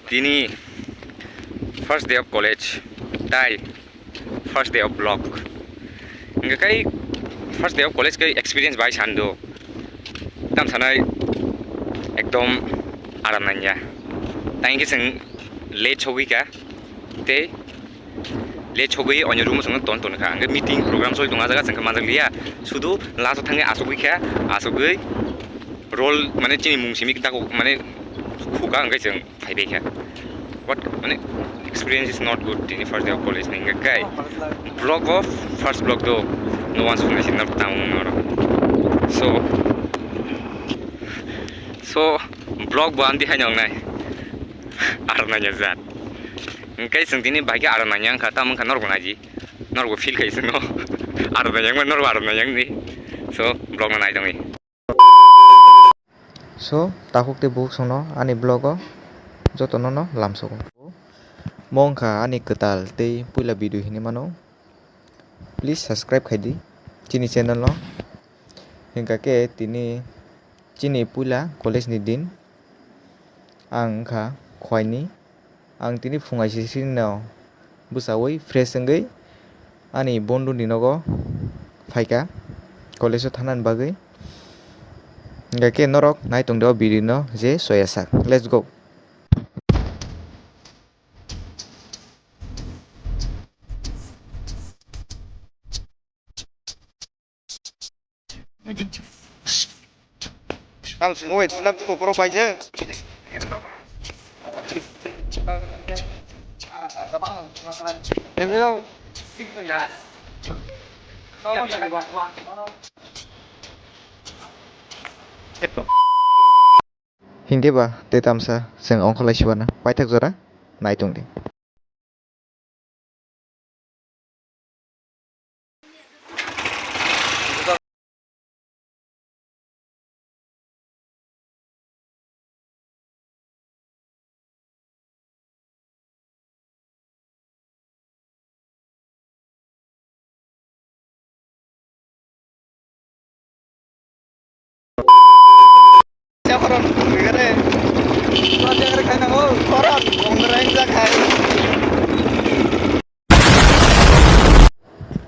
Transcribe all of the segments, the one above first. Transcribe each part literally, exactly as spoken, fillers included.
Tini first day of college, tai first day of vlog. Hingke kai first day of college kai experience bai sando. Tam sanai ekdom aram nanya. Tai hingke chwng late sogwi ka. Tei late sogwi onyo room o chwng ton ton kha. Hingke meeting program soi tong a jaga chwng khe manjak liya. Sudu last o thangwi asogwi kha, asogwi roll mane chini mung simi dago mane khuka hingke chwng phaibai kha. What, mane, experience is not good tini first day of college ni hingke kai. Vlog of first vlog do no one sung nasi na tang oro. So, so vlog bo amdi hai nong nai. Ar nanya jat. Hingke chwng tini bai khe ar nanya wngkha, tamo wngkha norok naidi. Norok bo feel khai chwngno. Ar nanya wngma norok ar nanya wngdi. So, vlog no nai tongwi. So, takhuk tei bukhuk songno ani vlog o jotono no lamsogo. Mo wngkha ani kwtal tei puila video hinwi mano. Please subscribe khaidi chini channel no. Hingkha khe tini chini puila college ni din. Ang wngkha Khwaini. Ang tini phung aisisrino bwchaui fresh wngwi ani bondhu ni nogo phaikha college o thanani bagwi. Hingkha khe norok nai tongdi o video no je soya sak. Let's go. Ang sungwi thanam tu borok bai je. Hingke ba tei tamsa chwng ongkholai sibana paithak jora nai tongdi.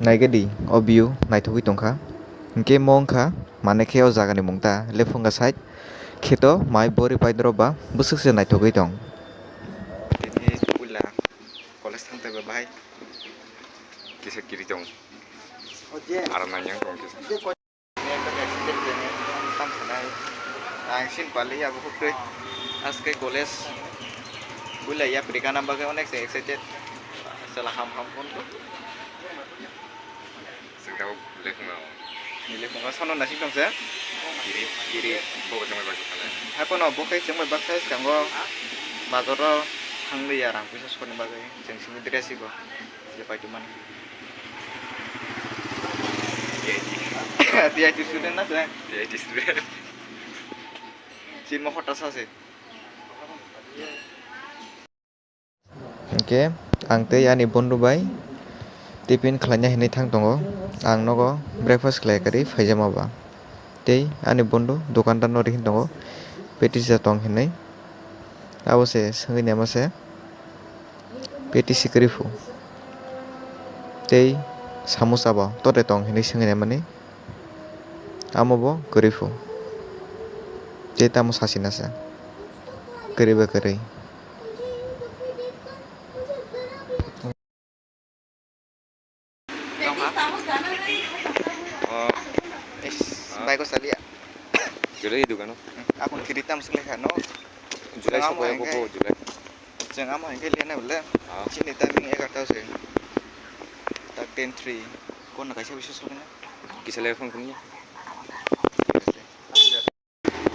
Naikhe di, o view naithogwi tongkha. Hinkhe mo wngkha, manwi khe o jagani mung ta Lephunga side. Kheto mai bori paidoro ba bwswk se naithogwi tong. Tini puila college thang taiba bahai kisa kiri tong. Aram nang yang tong kisa. Ang sin pali ya bukhuk twi. Aske college puila ya prikana bagwi onek se excited. Sala ham ham phone. Sengdao lekhung nao. Ni lekhung nao sono nasing tong se? Kiri, kiri, bo jongbai bai kane. Hapono bo khe jongbai bak khe skango bazaro thangli ya rang puisa sokni bagwi. Jeng simi dress ibo. Je pai tumani. T I T student na se? T I T student. Chin mo hota sa se. Hinkhe ang tei ani bondhu bai tiffin khlaina hinwi thang tongo. Ang nogo breakfast khlai kwrwi phaijama ba. Tei ani bondhu dukandar no rihini tongo, petisa tong hinwi. Abo se swngwi naima se petisi kwrwi phu. Tei samosa bo tote tong hinwi swngwi naimani. Amo bo kwrwi phu. Tei tamo sasi nasa. Kwrwi ba kwrwi. Tongha. Oh. Is, bike ko saliya. Gelo i dukano. Akon kiri tam sele kha no. July. July. Chwng amo hinkhe liya na bole. Ah. Chini timing egarta se. Tak ten three. Kon na kaisa bisa sokna. Kisa le phone kunya.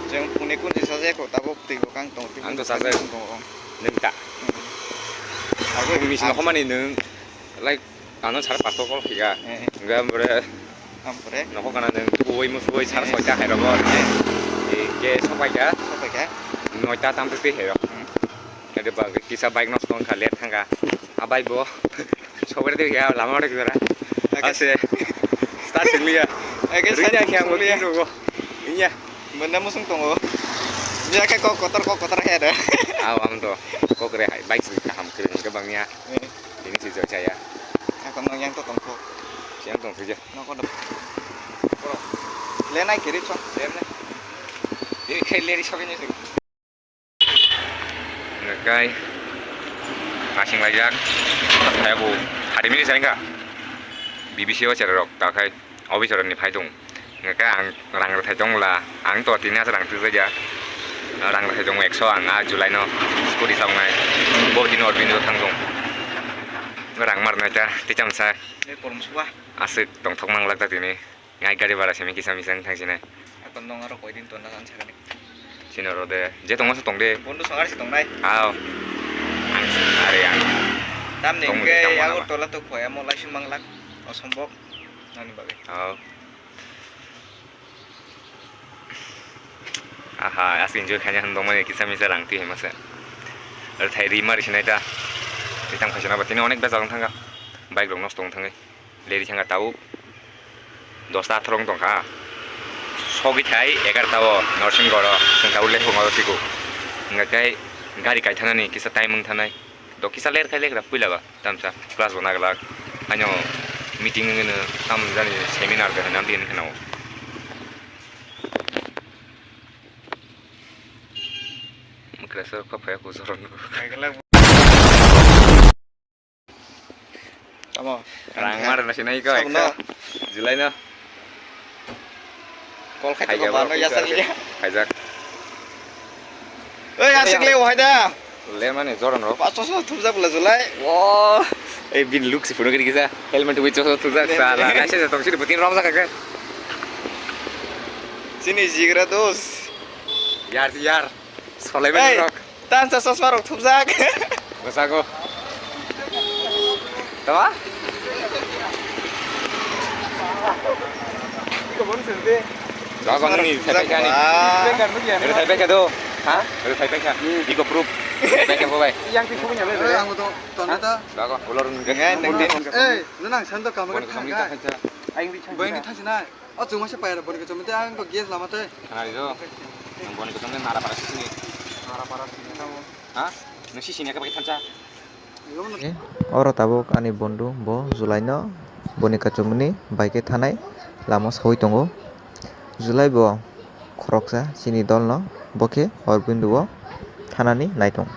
Chwng phone kun jisa je ko tabuk twi bo kang tong. Ang to charger. Nung ta. Ako misi no khomani nung. Like, ano sar pasto kol khiga. Eh, eh. Enggak, bro. Ampore? Nokho kana nung tubuwi musuwi sar soita hai rogo. Eh. Ke sopai ka? Sopai ka? Noita tam twi hai rogo. Hmm. Ede ba kisa bike nosto wngkha, let thangkha. A bike bo sobai de ya lama ore gora. Ake. Ase. Start singliya. Ake. Rina start khe ang singliya. Bo. Inya. Benda musung tongo. Ya khe kok kotor, kok kotor he de. Aw, ang to kok re hai, bike sri kaham kwrwng hwnkhe bangya. Eh. Tini si joi chaya. Ako no yang to tongkho. Yang tong sija. No ko do. Bro. Le nai kiri chok, le nai. Ini khai le ri sobi ni. Kai. Asing lajak. Saya bu. Hari ini saya enggak. B B C o cererok takai. Officer ni phai tong. Hingke ang rang rwthai tong bwla, ang to tini aswk rang twkjak ya. Rang rwthai tongo ekso ang a July no scooty sa wngnai. Bo tini Aurobindo thang tong. Rang mar nai ta tei chamsa. Aswk tongthok manglak ta tini. Ngai gari bara simi kisa misa wng thang sinai. Ako nong aro koi din tonna san sakani. Sino ro de. Je tongma se tong de. Bondo songar se tongnai. Aw. Ang are ang. Tamni hingke Agartala to khoi amo laising manglak. Osombok. Nani bagwi. Aw. Aha, aswk enjoy khaina hwn tongmani kisa misa rang twi hai masa. Rwthai ri mari sinai ta. Twi tang phaisana ba tini onek bejal wng thangkha. Bike rok nosto wng thangwi. Leri thangkha tabuk. Dosta atharo wng tongkha. Sogwi thai egarta o Norsing Goro. Chwng tabuk lephungo tiko. Hwnga khe gari kaithanani kisa time wng thanai. Do kisa ler khai ler puila ba tamsa class bo naglak. Haino meeting wngwi no tam jani seminar de hinam tin kheno. Mukra sir kha phaya ko joron ko. Tamo. Rang mar na sinai ko Sok eksa. No. July no. Kol khai Khaijak to bano bro, yasar khaijak. Liya. Khaijak. Oi, asik le wahai da. Le mane joron rok. Paso so thumjak bla July. Wo. Ei bin look si photo kiri kisa. Helmet wi choso thumjak sala. Kaisa ja tong sini butin rom jaka ke. Sini jigra dos. Yar yar. Solai bai rok. Tansa chosma rok thupjak. Bwsago. Tama? Jago nini thaipai kha ni. Rwthai pai kha do. Ha? Rwthai pai kha. Iko proof. Pai kha bo bai. Yang ti khubui nyale. Ang to tonta. Jago ulor ngai nang din. Eh, nang sando kamera thangka. Bai ni thangsi nai. O chwngma se paira boni kachomwi tei ang kok gas lama tei. Khana ri do. Nang boni kachomwi nara para sisini. Nara para sisini tamo. Ha? Nang sisini ka bai thansa. Oro tabuk ani bondu bo July no boni kachomwi bai khe thanai lama saui tongo. July bo khoroksa chini dol no bo khe Aurobindo o thanani nai tongo.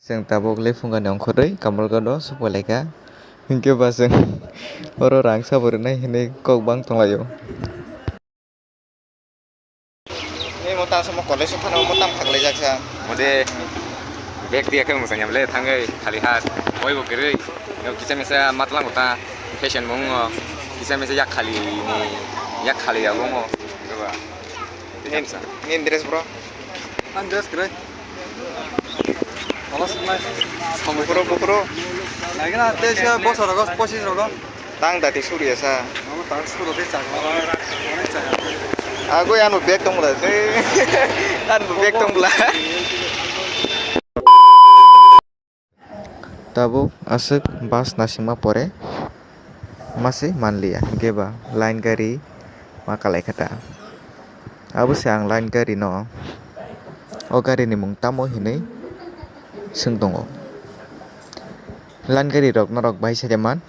Chwng tabuk lephunga ni ongkhorwi Kamalghat o sokphailai kha, hinkhe ba chwng oro rang sabo rwnai hinwi kok bang tonglaio. Ni mo ta samo college o phano mo tam khaklaijak sa. Mode bag diya khe mwsang yam le thangwi khali hat, boi bo kwrwi, kisa misa matlang ta fashion bo wngo, kisa misa yak khali ni, yak khali ya bo wngo. Nin, nin dress bro. Ang dress kwrwi. Ola suknai. Bukro, bukro. Naigwna tei se bosor rogo, pochis rogo. Tang dati suriya sa. Omo tang suro tei chakma. Onek chaya. Agoi ano bag tong bla. Ano bag tong bla. Tabuk aswk bus naisingma pore ma se manliya, hinkhe ba line gari ma kalai kha ta. Abo se ang line gari no, o gari ni mung tamo hinwi swng tongo. Line gari rok norok bahai sai man.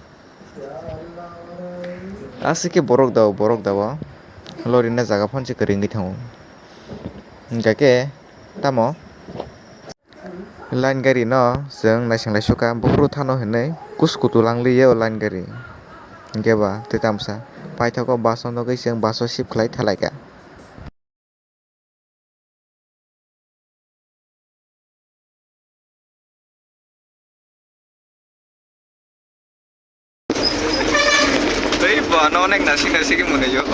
Aswk khe borok da o, borok da o. Lorry na jaga phano se kwrwi wngwi thango. Hinkha khe tamo. Line gari no chwng naising lai sukha, buphuru thano hinwi kuskutu lang liya o line gari. Hinkhe ba tei tamsa paithago bus o nugwi chwng bus o shift khlai thalaikha. Tei bo ano onek nasik nasik mwnwi o.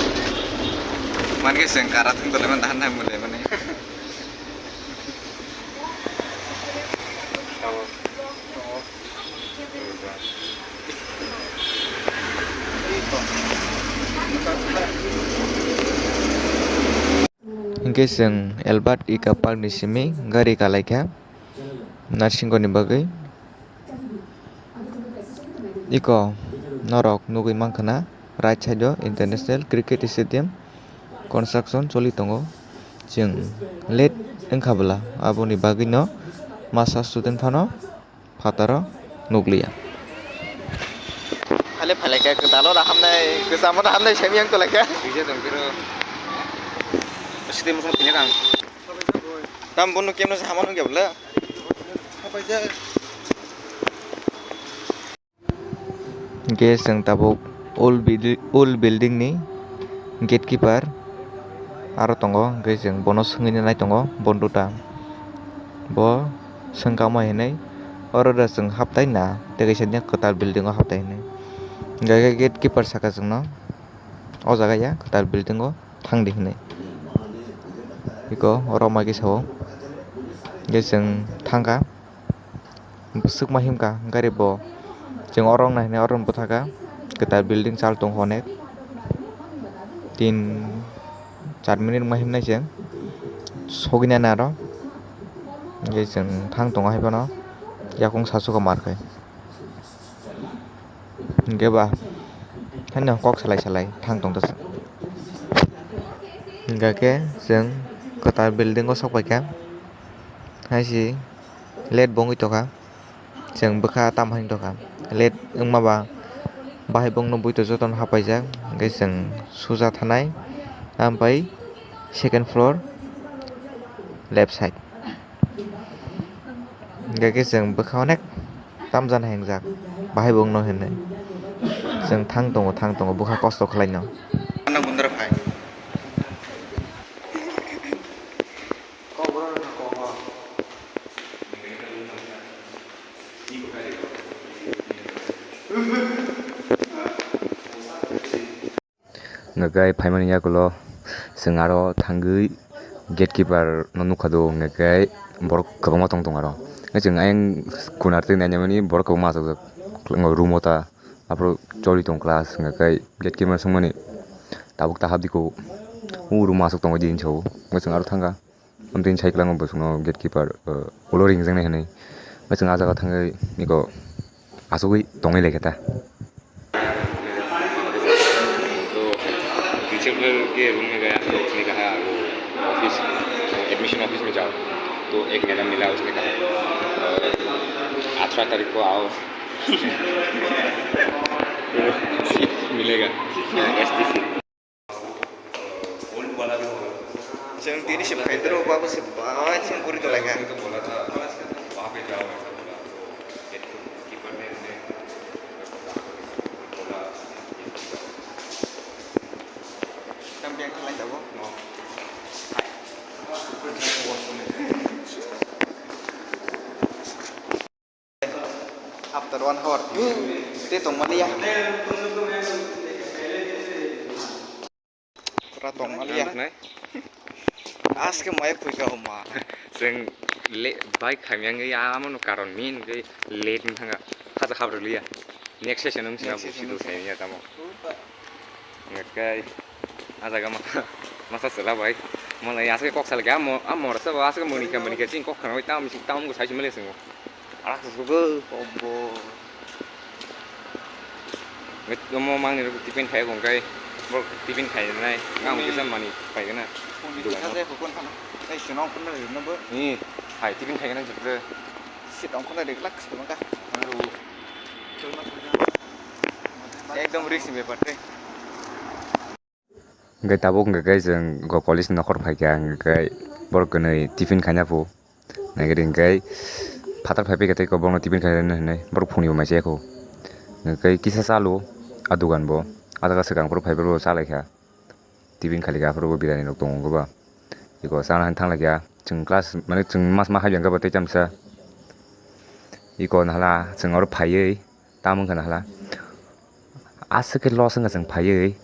Mankhe chwng kara thwng tonglaimani dahan dahan mwnwi mani. Hinkhe chwng Albert Ika Park ni simi gari kalaikha narsingkoni bagwi. Iko norok nugwi mankha na right side o International Cricket Stadium, Construction choli tongo, chwng late wngkha bwla, aboni bagwino masa student phano phataro nukliya. Phale phale khe kwtalo da hamnai, kwchamo da hamnai semi yang tole khe. Rija dong kiro. Sidi musung pinya kang. Tam bunu kemno sama nung ya bwla. Hingke chwng tabuk old buildi-, old building ni gatekeeper aro tongo, hingke chwng bono swngwi nai tongo, bo duda bo swngkha ma hinwi, oro da chwng haptai na tei kaisa ni kwtal building o haptai hinwi, hingke gatekeeper saka chwngno o jaga ya kwtal building o thangdi hinwi, eko oro maikhe sao, hingke chwng thangkha. Bwswk ma himkha gari bo. Chwng oro wngna hinwi oro bwthakha. Kwtal building chal tongo onek. Tin char minute ma himnai chwng. Sogwi nai aro. Hingke chwng thang tongo hai phano. Yakung sasukha mar khai. Hingke ba. Haino kok salai salai thang tongthosa. Hingkha khe chwng kwtal building o sok paikha. Hai si. Late bo wngwi tongkha, chwng bwkha tamo hai wngtongkha, late wngma ba bahai bo wngno buito jotono hapaijak, hwnkhe chwng suja thanai, ampai second floor left side, hwnkhe chwng bwkha onek tamjani hai wngjak, bahai bo wngno hinwi chwng thang tongo, thang tongo bwkha kosto khlaino. Hwnkhe phaimani yagulo chwng aro thangwi gatekeeper no nukha do, hwnkhe borok kwbangma tong tongo aro. Hwnkhe chwng ayang kunar twi nainani borok kwbangma achukjak room o ta, aphuru choli tong class, hwnkhe gatekeeper swngmani tabuk ta habdi kho, o room o achuk tongo din sao, hwnkhe chwng aro thangkha. Amtwini sai kwlangma bwswkno gatekeeper, uh, ulo ringjaknai hinwi. Omo chwng ah jaga thangwi eko achugwi tongwi laikha ta. Principal ke room mein gaya, to usne kaha, wo office, admission office mein jao, to ek madam mila, usne kaha, uh, अठारह तारीख को आओ, seat मिलेगा, S T C। Chwng tini se phaitoro, babo se bai chwng guri tonglaikha. Tam beng khlai tabuk. After one hour. Tei tongmani ya. Pura tongmani ya. Nai. Aske mai phuika oma. Chwng le-, bike khamya wngwi amo no karon main wngwi late wng thangkha. Haja habru liya. Next session wng sina. Next session busi do wng sina. Thai ya tamo. Ngekai. Ah jaga ma, masa sela bai. Malai aswk kok sal ga mo, ah, mor sa ba aswk moni ka moni ka ching kok khana bai tam, tam go sai chumale singo. Arak sugo. Obo. Nge mo mang ni tiffin khai kong kai. Bo tiffin khai nai. Ngam kisa mani pai gana. Puni kisa je hukun khana. Ai sino kun na no bo. Ni, hai tiffin khai gana jukre. Sit ong khona de lak sima ka. Ekdom risk ni bepar te. Hingke tabuk hingke khe chwng go college ni nokhor phaikha, hingke borok kwnwi tiffin khaina phu. Naikhe hingke phatar phaiphai khe tei borokno tiffin khaina hinwi borok phunui bo mai chaya kho. Hingke kisa chalo a dogan bo, a jaga swkang phuru phaiphuru bo chalaikha. Tiffin khailaikha aphuru bo birani rok tongo wngkhe ba. Eko chana hinwi thanglaikha, chwng class mane chwng mas ma hai jangkhe bo tei chamsa. Eko nahala chwng oro phaiwi tamo wngkha nahala. Aswk khe loss wngkha chwng phaiwi,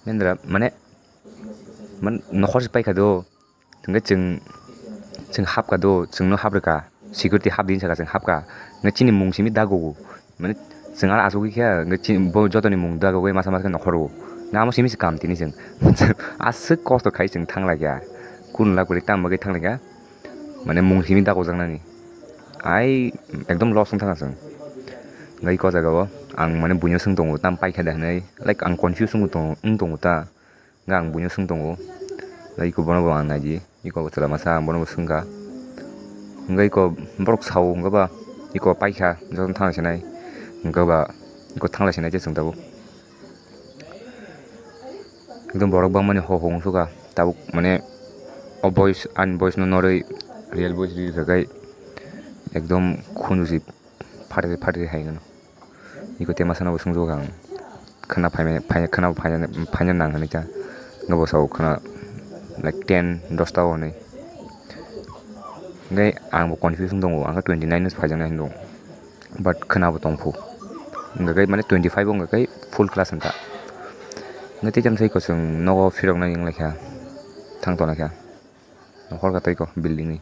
mendra, mane, mane, nokhor se paikha do, hwnkhe chwng, chwng hapkha do, chwngno haprwkha, security hapdi hinwi sakha chwng hapkha, hwnkhe chini mung simi dago, mane, chwng aro achugwi khe, hwnkhe chini bo jotoni mung dagogwi masa masa khe nokhoro, hwnkhe amo simi se kam tini chwng, aswk kosto khai chwng thanglaikha, kunu lak kwrwi tamo bagwi thanglaikha. Mane mung simi dagojaknani. Ai ekdom loss wng thangkha chwng. Hwnkhe eko jagao ang mane buino swng tongo, tam paikha da hinwi. Like ang confuse wng tongo, wng tongo ta. Hwnkhe ang buino swng tongo. Iko bono bo ang naidi, iko chwla masa ang bono bo swngkha. Hwnkhe iko borok sao hwnkhe ba iko paikha jotono thangla sinai, hwnkhe ba iko thangla sinai je chwng tabuk. Ekdom borok bangmani ho ho wngsukha tabuk, mane o voice ani voice no norwi real voice reel khakhai ekdom khunju si phatri phatri hai gano. Iko tema sana bo swngjak ang khana phaimani, phai-, khana bo phaina, phaina nang hinwi ta. Nobo sao khana like ten, dosta o hinwi. Hwnkhe ang bo confusion tongo, ang khe twenty nine no phaijaknai hinwi tongo. But khana bo tongphu. Hwnkhe mane twenty five o hwnkhe full class wngkha. Hwnkhe tei tamsai iko chwng nogo phiroknai wnglaikha. Thang tonglaikha. Nokhorkha tei iko building ni.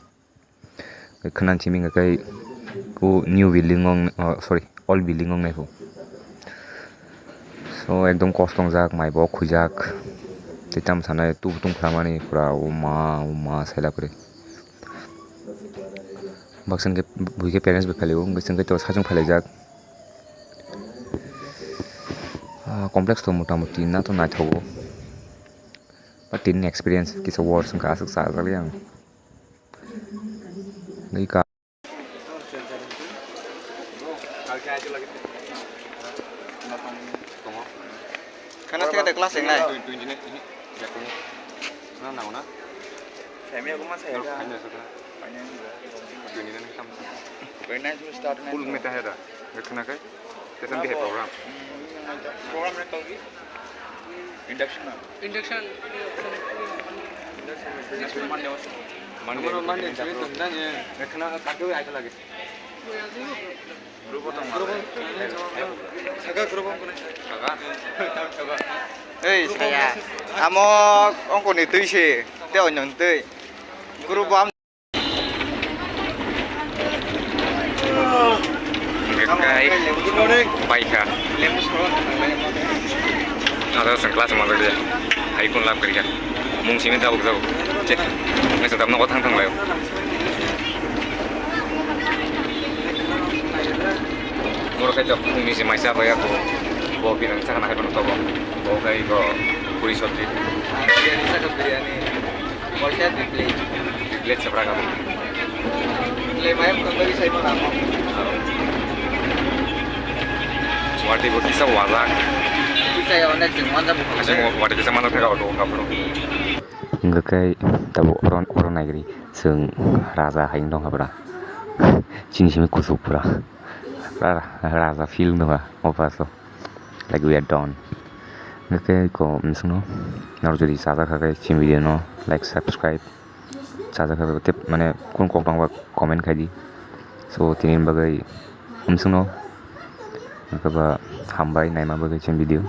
Khwnani simi hwnkhe o new building o, oh, sorry, old building o wngnai pho. So, ekdom kosto wngjak, mai bo khuijak. Tei tamo sanai tubu tung khlamani pura, o ma, o ma, saila kwrwi. Baksa hwnkhe, buikhe parents bai phailaibo, bwswk hwnkhe to sachwng phailaijak. Ah, complex to motamuti na to naithogo. But tini experience kisa worse wngkha, aswk chajakli ang. Nui ka. Khana thik de class engnai. Khana nango na? Semi aku masa ya. Khana. Khana. Khana. Full meta hera. Khana kai. Tesan di program. Program na kau ki? Induction na. Induction. Induction Monday was. Monday. Monday. Khana kau ai lagi. Group tong. Saka group tong. Saka. Ei, saya. Amo ongkoni twi se. Te onyon twi. Group am. Hwnkhe kai paikha. Aro chwng class ma bagwi hai kun lab kwrwikha. Mung simi tabuk tabuk. Che. Nasa tabuk nogo thang thang laio. Moro khai tabuk phungni se maisa bai ako. Bo birang sakha nakhai bono tobo. Bo khai ko puri sabji. Biryani sakha biryani. Kolkha dui plate. Dui plate sabra kabo. Plate mayam kangkari sai mana mo. Wati bo kisa wajak. Kisa ya onek sing wanda bo. Asing wati kisa mana thaka auto kapro. Hingke kai tabo oron oron naigri sing raja haing dong habra. Chini simi kusuk pura. Ra-, raja feel dong ha opa so. Like we are done. Hingke ko misno. Naro jodi saja khakai chini video no like subscribe. Chajakha tei mane kung kok tongba comment khaidi. So tini bagwi umsungno. Hwnkhe ba hambai naima bagwi chini video.